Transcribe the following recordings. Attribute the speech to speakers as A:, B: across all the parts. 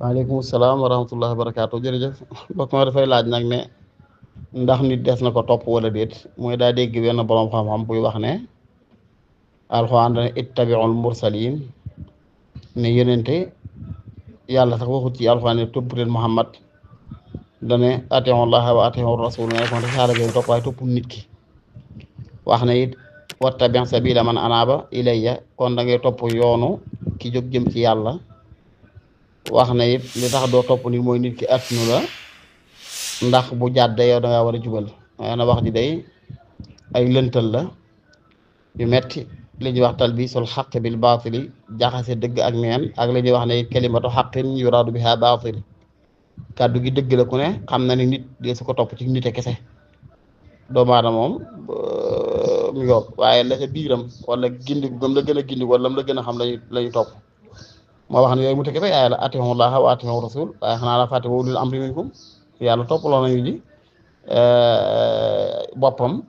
A: waaleykum salaam wa rahmatullahi wa barakaatu jërëjëf mbokk ma dafay laaj nag ne ndax nit des na ko topp wala déet mooy daa dégg benn boroom xam-xam buy wax ne alxuraan dana ittabiul mursalin ne yonente yàlla sax waxut ci alxuraan ne topp leen Muhammad dane atiiwu llaha wa atiiwu rasul ne kon saxaaba ngeen topp waaye topp nit ki wax na it wattabi sabila man anaaba ilayya kon da ngay topp yoonu ki jóg jëm ci yàlla wax na it li tax doo topp nit mooy nit ki attunu la ndax bu jàddee yow da ngaa war a jubal waaye na wax ji day ay lëntal la yu metti li ñuy wax talbisul xaq bil baatili jaxase dëgg ak neen ak li ñuy wax ne kalimatu xaqin yuraadu biha baatil kàddu gi dëgg la ku ne xam na ni nit de su ko topp ci nite kese doomu aadama moom mu yoog waaye la ca biiram wala gindi gëm la gën a gindi wala la gën a xam lañu topp moo wax ne yooyu mu tëkk ba yàlla atiiwu llaaha wa atiiwu rasul waaye xanaa la fàtte wa ulil amri minkum yàlla toppaloo nañu ji boppam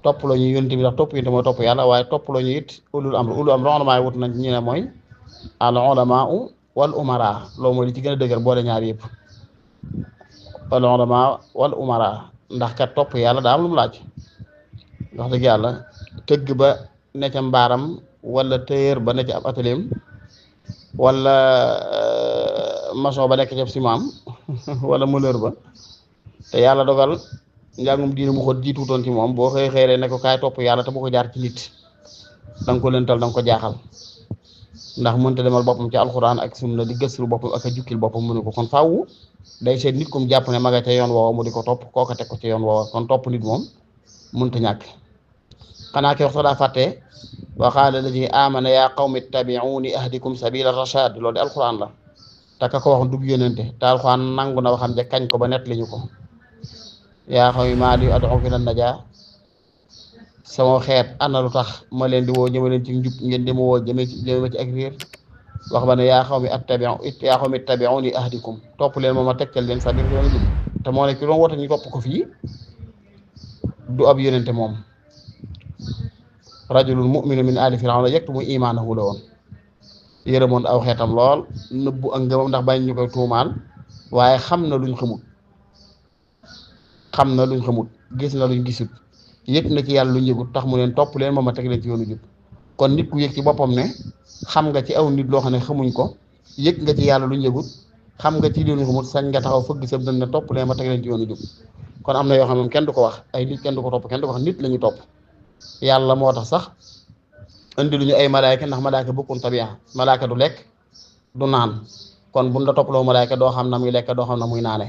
A: toppaloo ñu yonent bi ndax topp yonent mooy topp yàlla waaye toppaloo ñu it ulul amri ulamaa yi wut nañ ñu ne mooy al ulamaa wal umara loolu mooy li ci gën a dëgër boole ñaar yëpp al ulamaa wal umara ndax kat topp yàlla daa am lu mu laaj wax dëgg yàlla tëgg ba ne ca mbaaram wala téyeer ba ne ca ab atelier wala maçon ba nekk ca simaam wala mëleur ba te yàlla dogal njàngum diine mu xóot jiituutoon ci moom boo xëy xëy ne ko kaay topp yàlla te bu ko jaar ci nit da nga ko lëntal da nga ko jaaxal ndax mënta demal boppam ci alxuraan ak sunna di gëstu boppam ak a jukkil boppam mënu ko kon faaw day seet nit kum jàpp ne ma nga ca yoon woowa mu di ko topp kooka teg ko ci yoon woowa kon topp nit moom mënta ñàkk xanaa ki wax sax daa fàtte wa qaala alladi amana yaa qawmi ittabi'uuni ahdikum sabila rashad loolu de alxuraan la te ka ko wax dugg yónente te alxuraan nangu na waxam ja kañ ko ba nett li ñu ko yaa qawmi maa lii ad'uukum ilan najaa sama xeet ana lu tax ma leen di woo jëme leen ci njub ngeen di ma woo jëme ma ci ak réer wax ba ne yaa qawmi ittabi'uuni ahdikum topp leen moom ma tegtal leen sabil yoonu jub te moo ne ki doon woote ñu topp ko fii du ab yónente moom rajulun mu'minun min aali firawna yaktumu iimaanahu la woon yërëmoon aw xeetam lool nëbbu ak ngëmam ndax bañ ñu koy tuumaal waaye xam na luñ xamut gis na luñ gisut yëg na ci yàlla luñ yëgut tax mu leen topp leen moom ma teg leen ci yoonu jub kon nit ku yëg ci boppam ne xam nga ci aw nit loo xam ne xamuñ ko yëg nga ci yàlla luñ yëgut xam nga ci luñ xamut sañ nga taxaw fëgg sëb dana topp leen ma teg leen ci yoonu jub kon am na yoo xam ne moom kenn du ko wax ay nit kenn du ko topp kenn du ko wax nit la ñu topp yàlla moo tax sax indi lu ñu ay malaayka ndax malaayka bokkun tabia malaayka du lekk du naan kon buñ la topploo malaayka doo xam na muy lekk doo xam na muy naane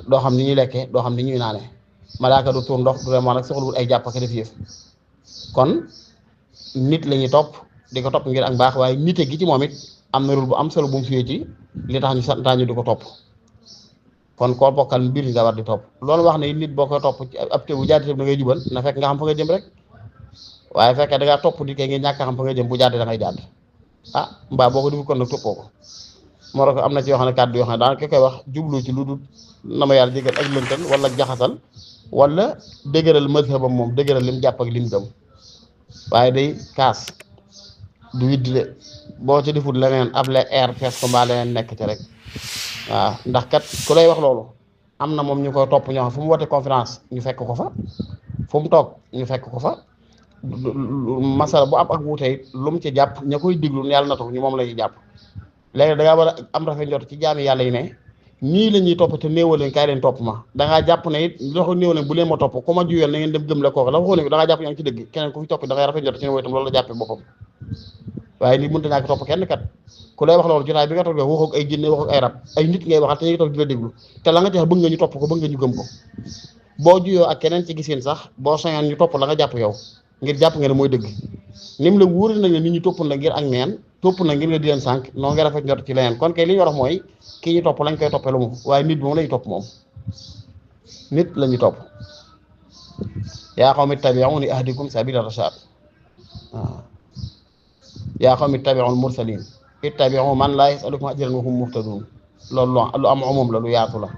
A: doo xam ni ñuy lekkee doo xam ni ñuy naane malaayka du tuur ndox du dem nag soxlawul ay jàpp ak def yëf kon nit la ñuy topp di ko topp ngir ak baax waaye nite gi ci moom it am na rôle bu am solo bu mu fiyee ci li tax ñu santaa ñu di ko topp kon koo bokkal mbir nga war di topp loolu wax ne nit boo koy topp ci ab te bu jaadi da ngay jubal na fekk nga xam fa nga jëm rek waaye fekkee da ngaa topp nit kay ngeen ñàkk a xam fa nga jëm bu jaadi da ngay jàdd ah mbaa boo ko deful kon nag toppoo ko moo tax am na ci yoo xam ne kàddu yoo xam ne daanaka koy wax jublu ci lu dul na ma yàlla jégal ak lëntal wala jaxasal wala dëgëral mazhabam moom dëgëral lim jàpp ak lim gëm waaye day kaas du widdi de boo ci deful leneen ab la air fees ko mbaa leneen nekk ci rek waaw ndax kat ku lay wax loolu am na moom ñu koy topp ñoo xam fu mu wote conférence ñu fekk ko fa fu mu toog ñu fekk ko fa masala bu am ak wuute it lu mu ci jàpp ña koy diglu yàlla na tax ñu moom la ñuy jàpp léegi da ngaa war a am rafet njort ci jaami yàlla yi ne nii la ñuy topp te néewal leen kaay leen topp ma da ngaa jàpp ne it loxo néew leen bu leen ma topp ku ma juyal na ngeen dem gëm la kooku la waxoo ne da ngaa jàpp yaa ngi ci dëgg keneen ku fi topp da ngay rafet njort ci ne woy tam loolu la jàppee boppam waaye nit mënta ñàkk topp kenn kat ku lay wax loolu jotaay bi nga toog waxoo ak ay jinne waxoo ak ay rab ay nit ngay waxal te ñu ngi toog di la déglu te la nga ci wax bëgg nga ñu topp ko bëgg nga ñu gëm ko boo juyoo ak keneen ci giseen sax boo sañoon ñu topp la nga jàpp yow ngir jàpp nga ne mooy dëgg nim la wóori nag ne nit ñi topp na ngir ak neen topp na ngir nga di leen sànq noo nga rafet njort ci leneen kon kay li ñu war a wax mooy kii ñu topp lañ koy toppee lu mu waaye nit moom la ñu topp moom nit la ñu topp yaa qawmi ittabi'uuni ahdikum sabila rashad waaw yaa qawmi ittabi'ul mursalin ittabi'u man laa yas'alukum ajran wa hum muhtadun loolu lu am umum la lu yaatu la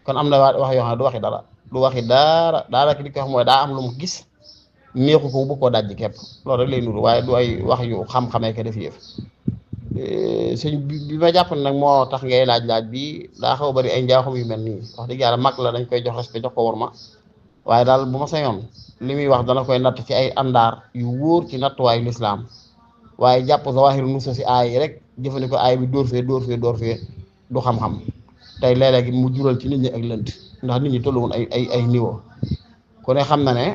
A: kon am na wax yoo xam ne du waxi dara du waxi dara daanaka li ko wax mooy daa am lu mu gis neexu ko bu ko dajji képp loolu rek lay nuru waaye du ay wax yu xam-xamee ko def yëf sëñ bi ma jàpp nag moo tax ngay laaj bi daa xaw a bari ay njaaxum yu mel nii wax dëgg yàlla mag la dañ koy jox respect jox ko worma waaye daal bu ma sañoon li muy wax dana koy natt ci ay àndaar yu wóor ci nattuwaayu lislaam waaye jàpp zawahir nusa si aay yi rek jëfandikoo aay bi dóor fee du xam-xam tey léeg-léeg mu jural ci nit ñi ak lënt ndax nit ñi tolluwoon ay niveau ku ne xam na ne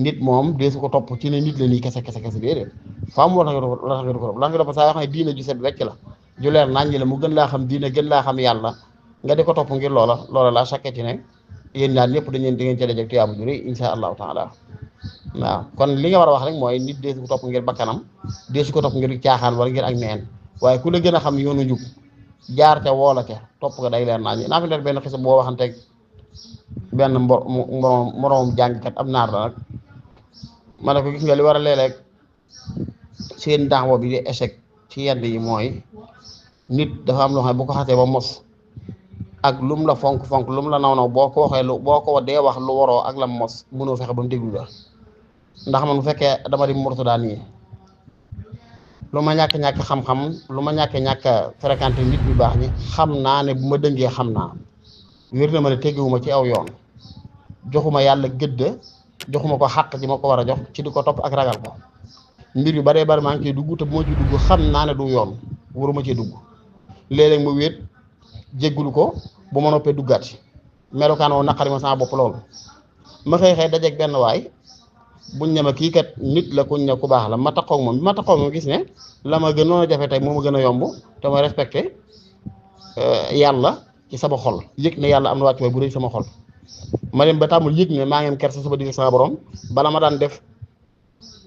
A: nit moom deesu ko topp ci ne nit la nii kese déedéet faa mu la tax nga ko topp la nga topp saa yoo xam ne diine ju set wecc la ju leer naññi la mu gën laa xam diine gën laa xam yàlla nga di ko topp ngir loola laa chaque ci ne yéen ñaar ñëpp dañu di ngeen ca dajeek tuyaabu ju rëy insha allahu taala waaw kon li nga war a wax rek mooy nit deesu ko topp ngir bakkanam deesu ko topp ngir caaxaan wala ngir ak neen waaye ku la gën a xam yoonu njub jaar ca woola ca topp ko day leer naññi naa fi leer benn xisa boo waxanteeg benn moroom jàngkat ab naar la nag ma ne ko gis nga li war a léeg-léeg seen daawa bi di échec ci yenn yi mooy nit dafa am loo xam ne bu ko xasee ba mos ak lum la fonk lum la naw boo ko waxee boo ko dee wax lu waroo ak la mos mënoo fexe ba mu déglu la ndax man bu fekkee dama di Murtada nii lu ma ñàkk xam-xam lu ma ñàkk fréquenté nit ñu baax ñi xam naa ne bu ma dëngee xam naa wér na ma ne tegewuma ci aw yoon joxuma yàlla gëdd joxuma ko xàq ji ma ko war a jox ci di ko topp ak ragal ko mbir yu baree bari maa ngi ciy dugg te bu ma ci dugg xam naa ne du yoon waruma cee dugg léeg-léeg ma wéet jéggulu ko bu ma noppee duggaat ci melokaan woo naqari ma sama bopp loolu ma xëy dajeeg benn waay buñ ne ma kii kat nit la kuñ ne ku baax la ma taxaw moom bi ma taxaw moom gis ne la ma gënoon a jafe tey moo ma gën a yomb te ma respecté yàlla ci sama xol yëg ne yàlla am na wàccuwaay bu rëy sama xol ma dem ba tàmmul yëg ne maa ngi am kersa sama digg sama borom bala ma daan def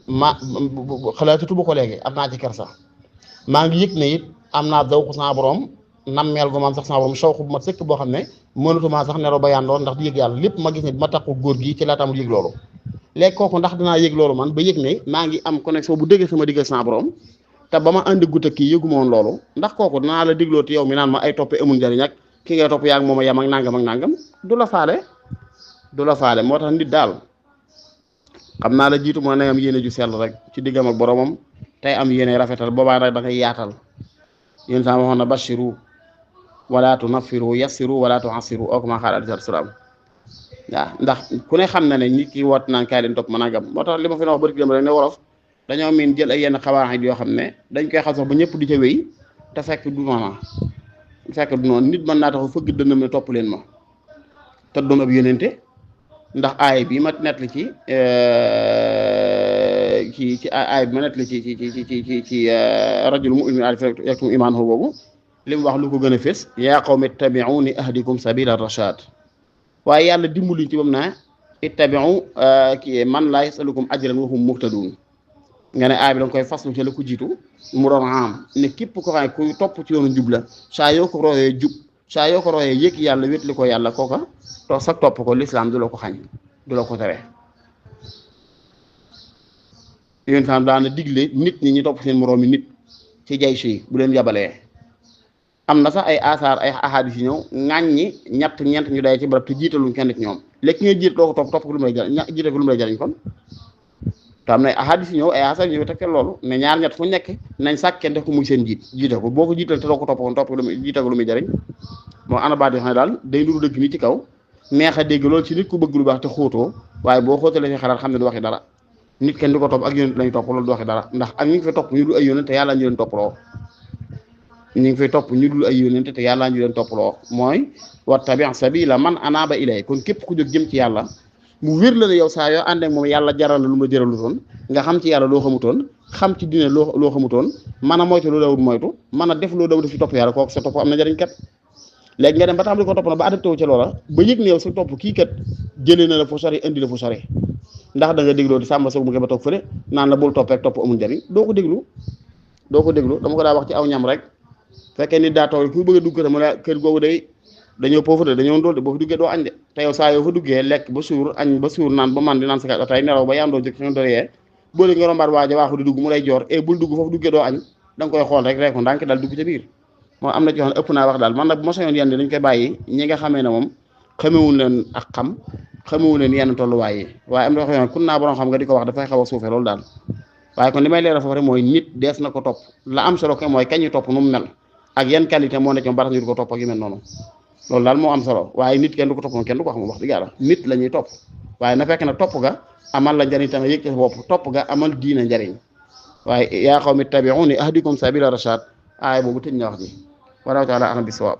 A: ma xalaatatu bu ko léegi am naa ci kersa maa ngi yëg ne it am naa dawku sama borom nammeel gu ma am sax sama borom sawxu bu ma sëkk boo xam ne mënatuma sax nero ba yandoon ndax di yëg yàlla lépp ma gis ne bi ma takku góor gi ci laa tàmmul yëg loolu léegi kooku ndax dinaa yëg loolu man ba yëg ne maa ngi am connexion bu dëgg sama digg sama borom te ba ma andi gut ak kii yëguma woon loolu ndax kooku dinaa la digloo te yow mi naan ma ay toppe amul njariñ ak ki ngay topp yaa ngi moom a yem ak nangam du la faale moo tax nit daal xam naa la jiitu mooy na am yéene ju sell rek ci diggam ak boromam tey am yéene rafetal boobaa nag da ngay yaatal yéen saa waxoon na bashiru wala tunaffiru yassiru wala tu'assiru oo kama qaala alayhi salaam waaw ndax ku ne xam na ne nit ki woot naan kaay leen topp ma nangam moo tax li ma fi wax bari dem rek ne wolof dañoo miin jël ay yenn xawaayit yoo xam ne dañ koy xam sax ba ñëpp di ca wéy te fekk du noonu nit mën naa tax fëgg dënnam ne topp leen ma te doon ab yónente ndax aay bi ma nettali ci aay bi ma nettali ci rajul mu'min yaktum imaanahu boobu li mu wax lu ko gën a fés yaa qawmi ittabi'uuni ahdikum sabila rashad waaye yàlla dimbaliñ ci bam naa ittabi'u man laa yasalukum ajran wa hum muhtadun nga ne aay bi danga koy faslu ci la ko jiitu mu doon am ne képp ko xam ne kuy topp ci yoonu jub la saa yoo ko royee jub saa yoo ko royee yëg yàlla wétli ko yàlla kooka to sax topp ko lislaam du la ko xañ du la ko tere yéen tam daana digle nit ñi ñu topp seen moroomi nit ci jay si bu leen yabalee am na sax ay asaar ay ahadis yi ñëw ŋàññi ñeent ñu day ci barab te jiitaluñ kenn ci ñoom léegi nga jiit doo ko topp ko lu mu lay jariñ jiite ko lu mu lay jariñ kon te am na ay ahadis yi ñëw ay asaar ñëw tekkee loolu ne ñaar ñett fu nekk nañ sàkkee def ko muy seen jiit jiite ko boo ko jiital te doo ko topp kon topp ko jiite ko lu muy jariñ moo ana baat yoo xam ne daal day nuru dëgg nii ci kaw neex a dégg loolu ci nit ku bëgg lu baax te xóotoo waaye boo xóotalee ci xalaat xam ne du waxi dara nit kenn di ko topp ak yónent lañu topp loolu du waxi dara ndax ak ñu ngi fay topp ñu dul ay yónent te yàlla ñu leen topploo ñu ngi fay topp ñu dul ay yónent te yàlla ñu leen topploo mooy wattabi' sabila man anaaba ilay kon képp ku jóg jëm ci yàlla mu wér la ne yow saa yoo ànd ak moom yàlla jaral la lu ma jaralutoon nga xam ci yàlla loo xamutoon xam ci diine loo xamutoon mën a moytu loo dawul moytu mën a def loo dawul def ci topp yàlla kooku sa topp am na njariñ kat léegi nga dem ba tax di ko topp na ba adapté wu ci loola ba yëg ne yow sa topp kii kat jëlee na la fu sori indi la fu sori ndax da nga dégloo di sàmm soog mu ba toog fële naan la bul topp rek topp amul njariñ doo ko déglu dama ko daa wax ci aw ñam rek fekkee nit daa toog ku bëgg a dugg mu ne kër googu day dañoo pauvre dañoo ndóol de boo fa duggee doo añ de te yow saa yoo fa duggee lekk ba suur añ ba suur naan ba man di naan sa kat tay nelaw ba yaam doo jóg nga doyee boo léegi nga rombaat waaja waaxu di dugg mu lay joor bul dugg foofu duggee doo añ da nga koy xool rek ko ndànk daal dugg ca biir moo am na ci yoo xam ne ëpp naa wax daal man nag bu ma soñoon yenn dañ koy bàyyi ñi nga xamee ne moom xamewuñ leen ak xamewuñ leen yenn tolluwaay yi waaye am na yoo xam ne kun naa borom xam nga di ko wax dafay xaw a suufe loolu daal waaye kon li may leeral foofu rek mooy nit dees na ko topp la am solo ko mooy kañu topp nu mu mel ak yan qualité moo ne ci moom ba tax ñu di ko topp ak yu mel noonu loolu daal moo am solo waaye nit kenn du ko topp moom kenn du ko wax moom wax dëgg yàlla nit la ñuy topp waaye na fekk na topp ga amal la njariñ tamit yëg ci sa bopp topp ga amal diina njariñ waaye yaa qawmi ittabi'uuni ahdikum sabila rashad aaya boobu tëj na wax ji wallahu taala a'lam bis-sawaab